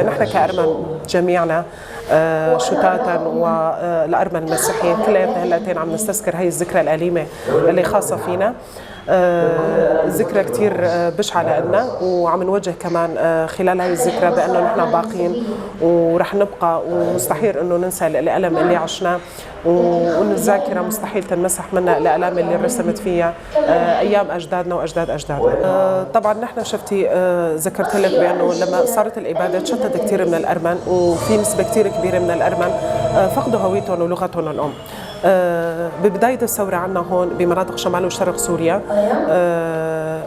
نحن كأرمن جميعنا شتاتا والأرمن المسيحيين كلياتنا هلأتين عم نستذكر هي الذكرى الأليمة اللي خاصة فينا، ذكرى كثير بشعة لنا، وعم نوجه كمان خلال هاي الذكرى بأنه نحن باقين ورح نبقى، ومستحيل انه ننسى الألم اللي عشناه، وإنه الذاكرة مستحيل تنمسح منا الآلام اللي رسمت فيها أيام أجدادنا وأجداد أجدادنا. طبعا نحن شفتي ذكرت لك بأنه لما صارت الإبادة تشتت كثير من الأرمن، وفي نسبة كثير كبيرة من الأرمن فقدوا هويتهم ولغتهم الأم. ببداية الثورة عندنا هون بمناطق شمال وشرق سوريا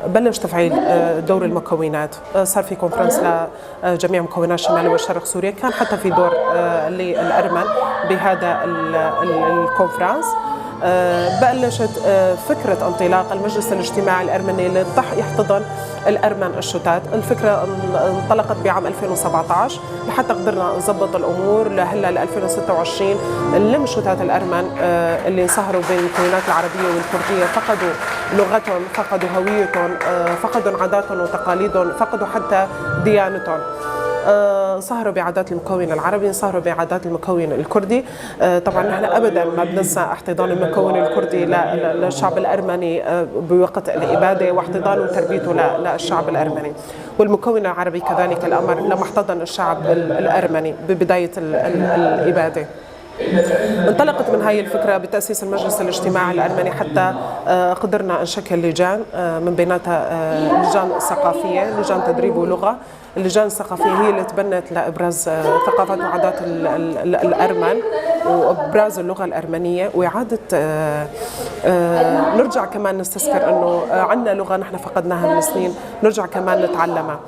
بلش تفعيل دور المكونات، صار في conference لجميع مكونات شمال وشرق سوريا، كان حتى في دور للأرمن بهذا ال conference. بلشت فكرة انطلاق المجلس الاجتماعي الأرمني اللي يحتضن الأرمن الشتات. الفكرة انطلقت بعام 2017 لحتى قدرنا نظبط الأمور لهلا ل 2026 نلم شتات الأرمن اللي انصهروا بين المكونات العربية والكردية، فقدوا لغتهم، فقدوا هويتهم، فقدوا عاداتهم وتقاليدهم، فقدوا حتى ديانتهم. انصهروا بعادات المكون العربي، انصهروا بعادات المكون الكردي. طبعا نحن ابدا ما بننسى احتضان المكون الكردي للشعب الارمني بوقت الابادة، واحتضانه وتربيته للشعب الارمني، والمكون العربي كذلك الامر لما احتضن الشعب الارمني ببداية الابادة. انطلقت من هاي الفكرة بتأسيس المجلس الاجتماعي الأرمني حتى قدرنا نشكل لجان، من بيناتها لجان ثقافية، لجان تدريب ولغة. اللجان الثقافية هي اللي تبنت لإبراز ثقافات وعادات الأرمن وإبراز اللغة الأرمنية وإعادة نرجع كمان نستذكر أنه عندنا لغة نحن فقدناها من سنين، نرجع كمان نتعلمها.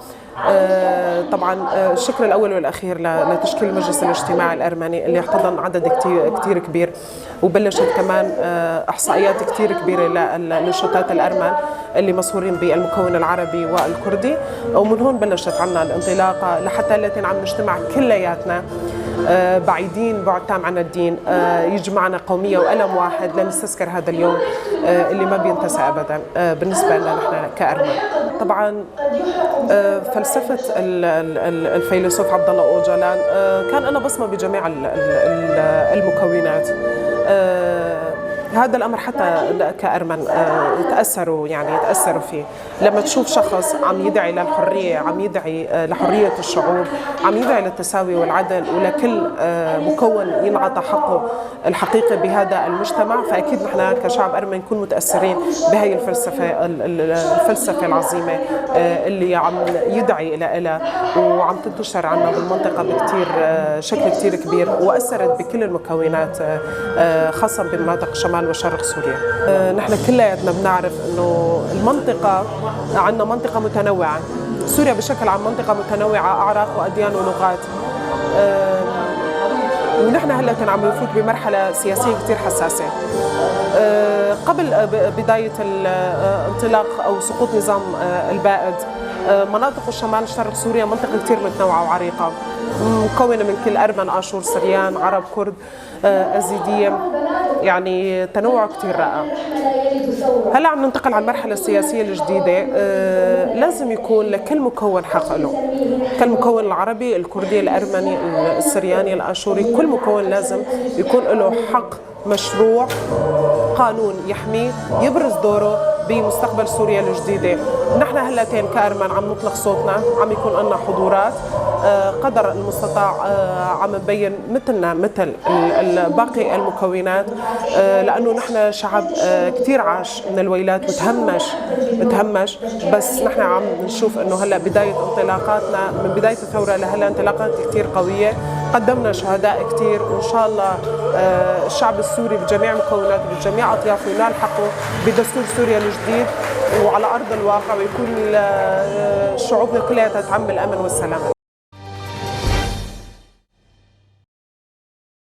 طبعا الشكر الاول والاخير لتشكيل المجلس الاجتماعي الارمني اللي احتضن عدد كثير كثير كبير، وبلشت كمان احصائيات كثير كبيرة للشتات الارمن اللي مصهورين بالمكون العربي والكردي، ومن هون بلشت عنا الانطلاقة لحتى التي عم نجتمع كلياتنا بعيدين بعد تام عن الدين، يجمعنا قومية وألم واحد لنستذكر هذا اليوم اللي ما بينتسى أبدا بالنسبة لنا نحن كأرمن. طبعا فلسفة الفيلسوف عبد الله أوجلان كان أنا بصمة بجميع المكونات. هذا الامر حتى كارمن تاثروا، يعني تاثروا فيه. لما تشوف شخص عم يدعي للحرية، عم يدعي لحرية الشعوب، عم يدعي للتساوي والعدل ولكل مكون ينعطى حقه الحقيقي بهذا المجتمع، فاكيد نحن كشعب ارمني نكون متاثرين بهي الفلسفة العظيمة اللي عم يدعي لها وعم تنتشر عنا بالمنطقة بكثير شكل كثير كبير، واثرت بكل المكونات خاصة بمناطق شمال وشرق سوريا. نحن كلياتنا بنعرف انه المنطقة عندنا منطقة متنوعة، سوريا بشكل عام منطقة متنوعة، اعراق واديان ولغات، ونحن هلا عم نفوت بمرحلة سياسية كثير حساسة. قبل بداية الانطلاق او سقوط نظام البائد، مناطق الشمال شرق سوريا منطقة كثير متنوعة وعريقه، مكونة من كل ارمن، اشور، سريان، عرب، كرد، ازيديه، يعني تنوع كثير رائع. هلا عم ننتقل على المرحلة السياسية الجديدة، لازم يكون لكل مكون حق له، كل مكون العربي، الكردي، الارمني، السرياني، الاشوري، كل مكون لازم يكون له حق مشروع قانون يحميه، يبرز دوره بمستقبل سوريا الجديدة. نحن هلتين كأرمن عم نطلق صوتنا، عم يكون لنا حضورات قدر المستطاع، عم نبين مثلنا مثل باقي المكونات، لأنه نحن شعب كثير عاش من الويلات وتهمش تهمش، بس نحن عم نشوف انه هلا بداية انطلاقاتنا من بداية الثورة لهلا انطلاقات كثير قوية، قدمنا شهداء كثير، وان شاء الله الشعب السوري بجميع مكوناته بجميع اطيافه ينال حقه بدستور سوريا الجديد وعلى ارض الواقع، ويكون شعوبنا كلها تعم الامن والسلام.